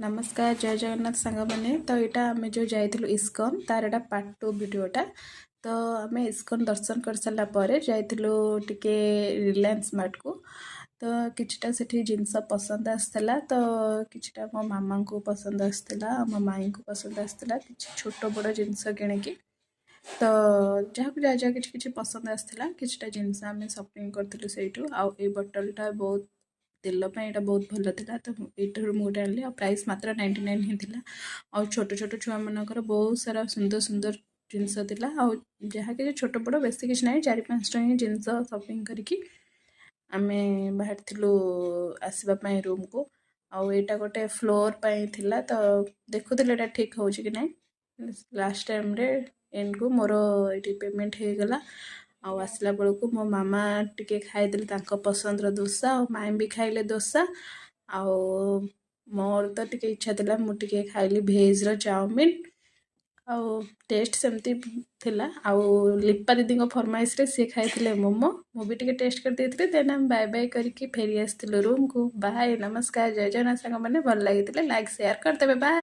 ନମସ୍କାର, ଜୟ ଜଗନ୍ନାଥ ସାଙ୍ଗମାନେ। ତ ଏଇଟା ଆମେ ଯେଉଁ ଯାଇଥିଲୁ ଇସ୍କନ, ତାର ଏଇଟା ପାର୍ଟ 2 ଭିଡ଼ିଓଟା। ତ ଆମେ ଇସ୍କନ ଦର୍ଶନ କରିସାରିଲା ପରେ ଯାଇଥିଲୁ ଟିକେ ରିଲାଏନ୍ସ ମାର୍ଟକୁ। ତ କିଛିଟା ସେଠି ଜିନିଷ ପସନ୍ଦ ଆସିଥିଲା। ତ କିଛିଟା ମୋ ମାମାଙ୍କୁ ପସନ୍ଦ ଆସିଥିଲା ଆଉ ମୋ ମାଇଁଙ୍କୁ ପସନ୍ଦ ଆସିଥିଲା, କିଛି ଛୋଟ ବଡ଼ ଜିନିଷ କିଣିକି। ତ ଯାହାକୁ ଯାହା ଯାହା କିଛି କିଛି ପସନ୍ଦ ଆସିଥିଲା, କିଛିଟା ଜିନିଷ ଆମେ ସପିଂ କରିଥିଲୁ ସେଇଠୁ। ଆଉ ଏଇ ବଟଲଟା ବହୁତ ତେଲ ପାଇଁ ଏଇଟା ବହୁତ ଭଲ ଥିଲା, ତ ଏଇଠାରୁ ମୁଁ ଗୋଟେ ଆଣିଲି ଆଉ ପ୍ରାଇସ୍ ମାତ୍ର 99 ହିଁ ଥିଲା। ଆଉ ଛୋଟ ଛୋଟ ଛୁଆମାନଙ୍କର ବହୁତ ସାରା ସୁନ୍ଦର ସୁନ୍ଦର ଜିନିଷ ଥିଲା। ଆଉ ଯାହା କିଛି ଛୋଟ ବଡ଼ ବେଶୀ କିଛି ନାହିଁ, 4-5ଟା ହିଁ ଜିନିଷ ସପିଂ କରିକି ଆମେ ବାହାରିଥିଲୁ ଆସିବା ପାଇଁ ରୁମ୍କୁ। ଆଉ ଏଇଟା ଗୋଟେ ଫ୍ଲୋର୍ ପାଇଁ ଥିଲା, ତ ଦେଖୁଥିଲି ଏଇଟା ଠିକ୍ ହେଉଛି କି ନାହିଁ। ଲାଷ୍ଟ ଟାଇମ୍ରେ ଏଣ୍ଡକୁ ମୋର ଏଇଠି ପେମେଣ୍ଟ ହେଇଗଲା। ଆଉ ଆସିଲା ବେଳକୁ ମୋ ମାମା ଟିକେ ଖାଇଦେଲେ ତାଙ୍କ ପସନ୍ଦର ଦୋସା ଆଉ ମାଇଁ ବି ଖାଇଲେ ଦୋସା। ଆଉ ମୋର ତ ଟିକେ ଇଚ୍ଛା ଥିଲା, ମୁଁ ଟିକେ ଖାଇଲି ଭେଜ୍ର ଚାଉମିନ୍ ଆଉ ଟେଷ୍ଟ ସେମିତି ଥିଲା। ଆଉ ଲିପା ଦିଦିଙ୍କ ଫରମାଇଶରେ ସିଏ ଖାଇଥିଲେ ମୋମୋ, ମୁଁ ବି ଟିକେ ଟେଷ୍ଟ କରିଦେଇଥିଲି। ଦେନ୍ ଆମେ ବାଏ ବାଏ କରିକି ଫେରି ଆସିଥିଲୁ ରୁମ୍କୁ। ବାଏ, ନମସ୍କାର, ଜୟ ଜଗନ୍ନାଥ ସାଙ୍ଗମାନେ। ଭଲ ଲାଗିଥିଲେ ଲାଇକ୍ ସେୟାର କରିଦେବେ। ବାଏ।